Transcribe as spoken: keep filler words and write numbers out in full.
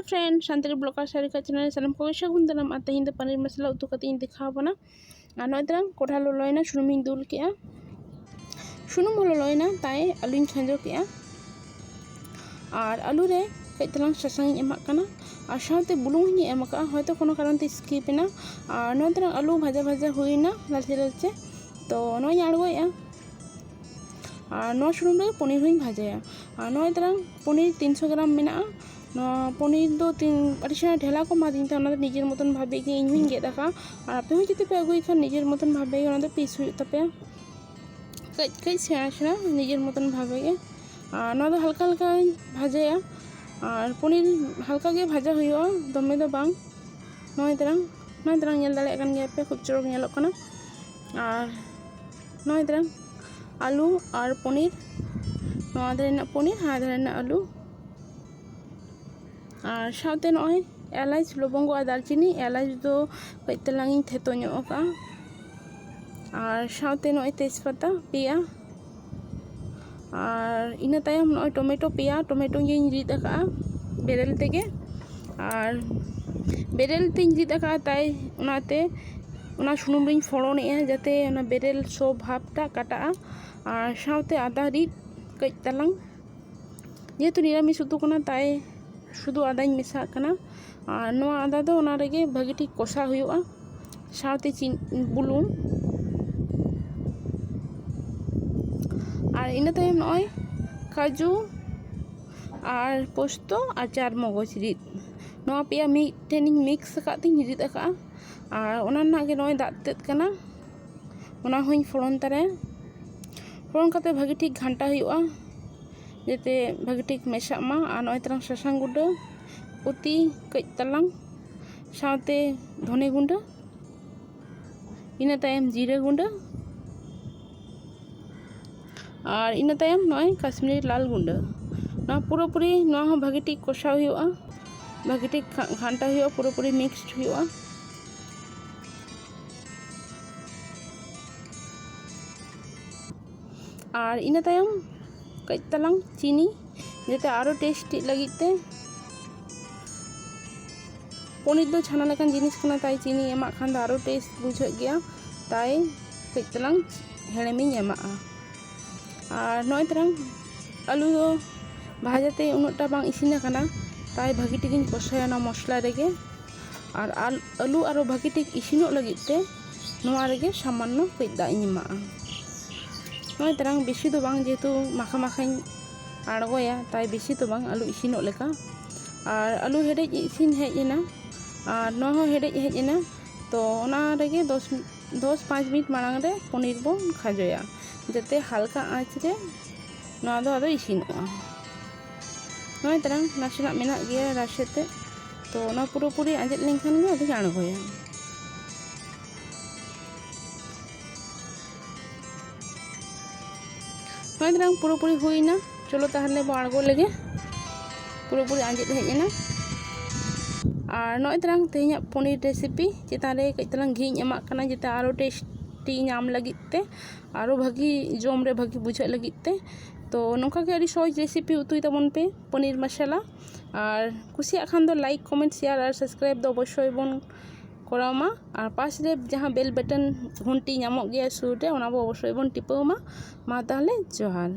Friend, Santali Blogger Sarika channel ᱨᱮ ᱥᱟᱱᱟᱢ ᱠᱚᱜᱮ ᱥᱟᱹᱜᱩᱱ ᱫᱟᱨᱟᱢ᱾ ᱟᱨ ᱛᱮᱦᱮᱧ ᱫᱚ ᱯᱟᱱᱤᱨ ᱢᱟᱥᱟᱞᱟ ᱩᱛᱩ ᱠᱟᱛᱮ ᱤᱧ ᱫᱮᱠᱷᱟᱣ ᱟᱵᱚᱱᱟ᱾ ᱟᱨ ᱱᱚᱜᱼᱚᱭ ᱛᱟᱞᱟᱝ ᱠᱚᱲᱦᱟ ᱞᱚᱞᱚᱭᱮᱱᱟ, ᱥᱩᱱᱩᱢᱤᱧ ᱫᱩᱞ ᱠᱮᱜᱼᱟ᱾ ᱥᱩᱱᱩᱢ ᱦᱚᱸ ᱞᱚᱞᱚᱭᱮᱱᱟ, ᱛᱟᱭ ᱟᱹᱞᱩᱧ ᱠᱷᱟᱸᱡᱚ ᱠᱮᱜᱼᱟ᱾ ᱟᱨ ᱟᱹᱞᱩ ᱨᱮ ᱠᱟᱹᱡ ᱛᱟᱞᱟᱝ ᱥᱟᱥᱟᱝ ᱤᱧ ᱮᱢᱟᱜ ᱠᱟᱱᱟ᱾ ᱟᱨ ᱥᱟᱶᱛᱮ ᱵᱩᱞᱩᱝ ᱦᱚᱸᱧ ᱮᱢ ᱟᱠᱟᱫᱼᱟ, ᱦᱚᱭᱛᱳ ᱠᱳᱱᱳ ᱠᱟᱨᱚᱱ ᱛᱮ skip ᱮᱱᱟ᱾ ᱟᱨ ᱱᱚᱣᱟ ᱛᱟᱞᱟᱝ ᱟᱹᱞᱩ ᱵᱷᱟᱡᱟ ᱵᱷᱟᱡᱟ ᱦᱩᱭᱮᱱᱟ ᱞᱟᱞᱪᱮ ᱞᱟᱞᱪᱮ᱾ ᱛᱚ ᱱᱚᱣᱟᱧ ᱟᱬᱜᱚᱭᱮᱫᱼᱟ᱾ ᱟᱨ ᱱᱚᱣᱟ ᱥᱩᱱᱩᱢ ᱨᱮ ᱯᱚᱱᱤᱨ ᱦᱚᱸᱧ ᱵᱷᱟᱡᱟᱭᱟ᱾ ᱟᱨ ᱱᱚᱜᱼᱚᱭ ᱛᱟᱞᱟᱝ ᱯᱚᱱᱤᱨ ᱛᱤᱱᱥᱚ ᱜᱨᱟᱢ ᱢᱮᱱᱟᱜᱼᱟ᱾ ᱱᱚᱣᱟ ᱯᱚᱱᱤᱨ ᱫᱚ ᱛᱤᱱ ᱟᱹᱰᱤ ᱪᱮᱦᱨᱟ ᱰᱷᱮᱞᱟ ᱠᱚ ᱮᱢᱟᱫᱤᱧ ᱛᱟᱦᱮᱸ, ᱚᱱᱟ ᱫᱚ ᱱᱤᱡᱮᱨ ᱢᱚᱛᱚᱱ ᱵᱷᱟᱵᱮ ᱜᱮ ᱤᱧ ᱦᱚᱸᱧ ᱜᱮᱫ ᱟᱠᱟᱫᱼᱟ᱾ ᱟᱨ ᱟᱯᱮ ᱦᱚᱸ ᱡᱩᱫᱤ ᱯᱮ ᱟᱹᱜᱩᱭ ᱠᱷᱟᱱ ᱱᱤᱡᱮᱨ ᱢᱚᱛᱚᱱ ᱵᱷᱟᱵᱮ ᱜᱮ ᱚᱱᱟ ᱫᱚ piece ᱦᱩᱭᱩᱜ ᱛᱟᱯᱮᱭᱟ᱾ ᱠᱟᱹᱡ ᱠᱟᱹᱡ ᱥᱮᱬᱟ ᱥᱮᱬᱟ ᱱᱤᱡᱮᱨ ᱢᱚᱛᱚᱱ ᱵᱷᱟᱵᱮ ᱜᱮ᱾ ᱟᱨ ᱱᱚᱣᱟ ᱫᱚ ᱦᱟᱞᱠᱟ ᱦᱟᱞᱠᱟᱧ ᱵᱷᱟᱡᱟᱭᱟ᱾ ᱟᱨ ᱯᱚᱱᱤᱨ ᱦᱟᱞᱠᱟ ᱜᱮ ᱵᱷᱟᱡᱟ ᱦᱩᱭᱩᱜᱼᱟ, ᱫᱚᱢᱮ ᱫᱚ ᱵᱟᱝ᱾ ᱱᱚᱜᱼᱚᱭ ᱛᱟᱞᱟᱝ, ᱱᱚᱜᱼᱚᱭ ᱛᱟᱞᱟᱝ ᱧᱮᱞ ᱫᱟᱲᱮᱭᱟᱜ ᱠᱟᱱ ᱜᱮᱭᱟ ᱯᱮ, ᱠᱷᱩᱵ ᱪᱚᱨᱚᱠ ᱧᱮᱞᱚᱜ ᱠᱟᱱᱟ᱾ ᱟᱨ ᱱᱚᱜᱼᱚᱭ ᱛᱟᱞᱟᱝ ᱟᱹᱞᱩ ᱟᱨ ᱯᱚᱱᱤᱨ, ᱱᱚᱣᱟ ᱫᱷᱟᱨᱮ ᱨᱮᱱᱟᱜ ᱯᱚᱱᱤᱨ, ᱦᱟᱱᱟ ᱫᱷᱟᱨᱮ ᱨᱮᱱᱟᱜ ᱟᱹᱞᱩ᱾ ᱟᱨ ᱥᱟᱶᱛᱮ ᱱᱚᱜᱼᱚᱭ ᱮᱞᱟᱪ, ᱞᱚᱵᱚᱝᱜᱚ ᱟᱨ ᱫᱟᱨᱪᱤᱱᱤ᱾ ᱮᱞᱟᱪ ᱫᱚ ᱠᱟᱹᱡ ᱛᱟᱞᱟᱝ ᱤᱧ ᱛᱷᱮᱛᱚ ᱧᱚᱜ ᱟᱠᱟᱫᱼᱟ᱾ ᱟᱨ ᱥᱟᱶᱛᱮ ᱱᱚᱜᱼᱚᱭ ᱛᱮᱡᱽᱯᱟᱛᱟ ᱯᱮᱭᱟ᱾ ᱟᱨ ᱤᱱᱟᱹ ᱛᱟᱭᱚᱢ ᱱᱚᱜᱼᱚᱭ ᱴᱚᱢᱮᱴᱳ ᱯᱮᱭᱟ, ᱴᱚᱢᱮᱴᱳ ᱜᱤᱧ ᱨᱤᱫ ᱟᱠᱟᱫᱼᱟ ᱵᱮᱨᱮᱞ ᱛᱮᱜᱮ᱾ ᱟᱨ ᱵᱮᱨᱮᱞ ᱛᱤᱧ ᱨᱤᱫ ᱟᱠᱟᱫᱼᱟ, ᱛᱟᱭ ᱚᱱᱟᱛᱮ ᱚᱱᱟ ᱥᱩᱱᱩᱢ ᱨᱤᱧ ᱯᱷᱚᱲᱚᱱᱮᱜᱼᱟ, ᱡᱟᱛᱮ ᱚᱱᱟ ᱵᱮᱨᱮᱞ ᱥᱚ ᱵᱷᱟᱵᱽᱴᱟᱜ ᱠᱟᱴᱟᱜᱼᱟ᱾ ᱟᱨ ᱥᱟᱶᱛᱮ ᱟᱫᱟ ᱨᱤᱫ ᱠᱟᱹᱡ ᱛᱟᱞᱟᱝ, ᱡᱮᱦᱮᱛᱩ ᱱᱤᱨᱟᱢᱤᱥ ᱩᱛᱩ ᱠᱟᱱᱟ, ᱛᱟᱭ ᱥᱩᱫᱷᱩ ᱟᱫᱟᱧ ᱢᱮᱥᱟᱜ ᱠᱟᱱᱟ᱾ ᱟᱨ ᱱᱚᱣᱟ ᱟᱫᱟ ᱫᱚ ᱚᱱᱟ ᱨᱮᱜᱮ ᱵᱷᱟᱹᱜᱤ ᱴᱷᱤᱠ ᱠᱚᱥᱟᱣ ᱦᱩᱭᱩᱜᱼᱟ, ᱥᱟᱶᱛᱮ ᱪᱤᱱ-, ᱵᱩᱞᱩᱝ᱾ ᱟᱨ ᱤᱱᱟᱹ ᱛᱟᱭᱚᱢ ᱱᱚᱜᱼᱚᱭ ᱠᱟᱡᱩ ᱟᱨ ᱯᱳᱥᱛᱚ ᱟᱨ ᱪᱟᱨ ᱢᱚᱜᱚᱡᱽ ᱨᱤᱫ, ᱱᱚᱣᱟ ᱯᱮᱭᱟ ᱢᱤᱫ ᱴᱷᱮᱱᱤᱧ mix ᱟᱠᱟᱫ ᱛᱤᱧ ᱨᱤᱫ ᱟᱠᱟᱫᱼᱟ᱾ ᱟᱨ ᱚᱱᱟ ᱨᱮᱱᱟᱜ ᱜᱮ ᱱᱚᱜᱼᱚᱭ ᱫᱟᱜ ᱛᱮᱫ ᱠᱟᱱᱟ, ᱚᱱᱟ ᱦᱚᱸᱧ ᱯᱷᱚᱲᱚᱱ ᱛᱟᱨᱟᱭᱟ᱾ ᱯᱷᱚᱲᱚᱱ ᱠᱟᱛᱮ ᱵᱷᱟᱹᱜᱤ ᱴᱷᱤᱠ ᱜᱷᱟᱱᱴᱟ ᱦᱩᱭᱩᱜᱼᱟ, ᱡᱟᱛᱮ ᱵᱷᱟᱹᱜᱤ ᱴᱷᱤᱠ ᱢᱮᱥᱟᱜ ᱢᱟ᱾ ᱟᱨ ᱱᱚᱜᱼᱚᱭ ᱛᱟᱞᱟᱝ ᱥᱟᱥᱟᱝ ᱜᱩᱸᱰᱟᱹ, ᱯᱩᱛᱤ ᱠᱟᱹᱡ ᱛᱟᱞᱟᱝ, ᱥᱟᱶᱛᱮ ᱫᱷᱚᱱᱮ ᱜᱩᱸᱰᱟᱹ, ᱤᱱᱟᱹ ᱛᱟᱭᱚᱢ ᱡᱤᱨᱟᱹ ᱜᱩᱸᱰᱟᱹ, ᱟᱨ ᱤᱱᱟᱹ ᱛᱟᱭᱚᱢ ᱱᱚᱜᱼᱚᱭ ᱠᱟᱥᱢᱤᱨᱤ ᱞᱟᱞ ᱜᱩᱸᱰᱟᱹ᱾ ᱱᱚᱣᱟ ᱯᱩᱨᱟᱹᱯᱩᱨᱤ, ᱱᱚᱣᱟ ᱦᱚᱸ ᱵᱷᱟᱹᱜᱤ ᱴᱷᱤᱠ ᱠᱚᱥᱟᱣ ᱦᱩᱭᱩᱜᱼᱟ, ᱵᱷᱟᱹᱜᱤ ᱴᱷᱤᱠ ᱜᱷᱟ-, ᱜᱷᱟᱱᱴᱟ ᱦᱩᱭᱩᱜᱼᱟ, ᱯᱩᱨᱟᱹᱯᱩᱨᱤ mixed ᱦᱩᱭᱩᱜᱼᱟ᱾ ᱟᱨ ᱤᱱᱟᱹ ᱛᱟᱭᱚᱢ ᱠᱟᱹᱡ ᱛᱟᱞᱟᱝ ᱪᱤᱱᱤ, ᱡᱟᱛᱮ ᱟᱨᱚ taste ᱞᱟᱹᱜᱤᱫ ᱛᱮ᱾ ᱯᱚᱱᱤᱨ ᱫᱚ ᱪᱷᱟᱱᱟ ᱞᱮᱠᱟᱱ ᱡᱤᱱᱤᱥ ᱠᱟᱱᱟ, ᱛᱟᱭ ᱪᱤᱱᱤ ᱮᱢᱟᱜ ᱠᱷᱟᱱ ᱫᱚ ᱟᱨᱚ ᱴᱮᱥᱴ ᱵᱩᱡᱷᱟᱹᱜ ᱜᱮᱭᱟ, ᱛᱟᱭ ᱠᱟᱹᱡ ᱛᱟᱞᱟᱝ ᱦᱮᱲᱮᱢᱤᱧ ᱮᱢᱟᱜᱼᱟ᱾ ᱟᱨ ᱱᱚᱜᱼᱚᱭ ᱛᱟᱞᱟᱝ ᱟᱹᱞᱩ ᱫᱚ ᱵᱷᱟᱡᱟᱛᱮ ᱩᱱᱟᱹᱜᱴᱟ ᱵᱟᱝ ᱤᱥᱤᱱ ᱟᱠᱟᱱᱟ, ᱛᱟᱭ ᱵᱷᱟᱹᱜᱤ ᱴᱷᱤᱠᱤᱧ ᱠᱚᱥᱟᱭᱟ ᱚᱱᱟ ᱢᱚᱥᱞᱟ ᱨᱮᱜᱮ᱾ ᱟᱨ ᱟᱞ- ᱟᱹᱞᱩ ᱟᱨᱚ ᱵᱷᱟᱹᱜᱤ ᱴᱷᱤᱠ ᱤᱥᱤᱱᱚᱜ ᱞᱟᱹᱜᱤᱫ ᱛᱮ ᱱᱚᱣᱟ ᱨᱮᱜᱮ ᱥᱟᱢᱟᱱᱱᱚ ᱠᱟᱹᱡ ᱫᱟᱜ ᱤᱧ ᱮᱢᱟᱜᱼᱟ᱾ ᱱᱚᱜᱼᱚᱭ ᱛᱟᱞᱟᱝ ᱵᱮᱥᱤ ᱫᱚ ᱵᱟᱝ, ᱡᱮᱦᱮᱛᱩ ᱢᱟᱠᱷᱟ ᱢᱟᱠᱷᱟᱧ ᱟᱬᱜᱚᱭᱟ, ᱛᱟᱭ ᱵᱮᱥᱤ ᱫᱚ ᱵᱟᱝ, ᱟᱹᱞᱩ ᱤᱥᱤᱱᱚᱜ ᱞᱮᱠᱟ᱾ ᱟᱨ ᱟᱹᱞᱩ ᱦᱮᱰᱮᱡ ᱤᱥᱤᱱ ᱦᱮᱡ ᱮᱱᱟ, ᱟᱨ ᱱᱚᱣᱟ ᱦᱚᱸ ᱦᱮᱰᱮᱡ ᱦᱮᱡ ᱮᱱᱟ᱾ ᱛᱚ ᱚᱱᱟ ᱨᱮᱜᱮ ᱫᱚᱥ ᱫᱚᱥ ᱯᱟᱸᱪ ᱢᱤᱱᱤᱴ ᱢᱟᱲᱟᱝ ᱨᱮ ᱯᱚᱱᱤᱨ ᱵᱚᱱ ᱠᱷᱟᱡᱚᱭᱟ, ᱡᱟᱛᱮ ᱦᱟᱞᱠᱟ ᱟᱸᱪ ᱨᱮ ᱱᱚᱣᱟ ᱫᱚ ᱟᱫᱚ ᱤᱥᱤᱱᱚᱜᱼᱟ᱾ ᱱᱚᱜᱼᱚᱭ ᱛᱟᱞᱟᱝ ᱱᱟᱥᱮᱱᱟᱜ ᱢᱮᱱᱟᱜ ᱜᱮᱭᱟ ᱨᱟᱥᱮ ᱛᱮ, ᱛᱚ ᱚᱱᱟ ᱯᱩᱨᱟᱹᱯᱩᱨᱤ ᱟᱸᱡᱮᱫ ᱞᱮᱱᱠᱷᱟᱱ ᱜᱮ ᱟᱫᱚᱧ ᱟᱬᱜᱚᱭᱟ᱾ ᱱᱚᱜᱼᱚᱭ ᱛᱟᱞᱟᱝ ᱯᱩᱨᱟᱹᱯᱩᱨᱤ ᱦᱩᱭᱱᱟ᱾ ᱪᱚᱞᱚ ᱛᱟᱦᱚᱞᱮ ᱵᱚ ᱟᱬᱜᱚ ᱞᱮᱜᱮ᱾ ᱯᱩᱨᱟᱹᱯᱩᱨᱤ ᱟᱸᱡᱮᱫ ᱦᱮᱡ ᱮᱱᱟ᱾ ᱟᱨ ᱱᱚᱜᱼᱚᱭ ᱛᱟᱞᱟᱝ ᱛᱮᱦᱮᱧᱟᱜ ᱯᱚᱱᱤᱨ ᱨᱮᱥᱤᱯᱤ ᱪᱮᱛᱟᱱ ᱨᱮ ᱠᱟᱹᱡ ᱛᱟᱞᱟᱝ ᱜᱷᱤᱧ ᱮᱢᱟᱜ ᱠᱟᱱᱟ, ᱡᱟᱛᱮ ᱟᱨᱚ ᱴᱮᱥᱴᱤ ᱧᱟᱢ ᱞᱟᱹᱜᱤᱫ ᱛᱮ, ᱟᱨᱚ ᱵᱷᱟᱹᱜᱤ ᱡᱚᱢ ᱨᱮ ᱵᱷᱟᱹᱜᱤ ᱵᱩᱡᱷᱟᱹᱜ ᱞᱟᱹᱜᱤᱫ ᱛᱮ᱾ ᱛᱚ ᱱᱚᱝᱠᱟ ᱜᱮ ᱟᱹᱰᱤ ᱥᱚᱦᱚᱡᱽ ᱨᱮᱥᱤᱯᱤ ᱩᱛᱩᱭ ᱛᱟᱵᱚᱱ ᱯᱮ, ᱯᱚᱱᱤᱨ ᱢᱟᱥᱟᱞᱟ᱾ ᱟᱨ ᱠᱩᱥᱤᱭᱟᱜ ᱠᱷᱟᱱ ᱫᱚ ᱞᱟᱭᱤᱠ, ᱠᱚᱢᱮᱱᱴ, ᱥᱮᱭᱟᱨ ᱟᱨ ᱥᱟᱵᱥᱠᱨᱟᱭᱤᱵ ᱫᱚ ᱚᱵᱚᱥᱥᱳᱭ ᱵᱚᱱ ᱠᱚᱨᱟᱣ ᱢᱟ᱾ ᱟᱨ ᱯᱟᱥ ᱨᱮ ᱡᱟᱦᱟᱸ ᱵᱮᱞ ᱵᱟᱴᱚᱱ ᱜᱷᱩᱱᱴᱤ ᱧᱟᱢᱚᱜ ᱜᱮᱭᱟ ᱥᱩᱨ ᱨᱮ, ᱚᱱᱟ ᱵᱚ ᱚᱵᱚᱥᱥᱳᱭ ᱵᱚᱱ ᱴᱤᱯᱟᱹᱣ ᱢᱟ᱾ ᱢᱟ ᱛᱟᱦᱚᱞᱮ ᱡᱚᱦᱟᱨ᱾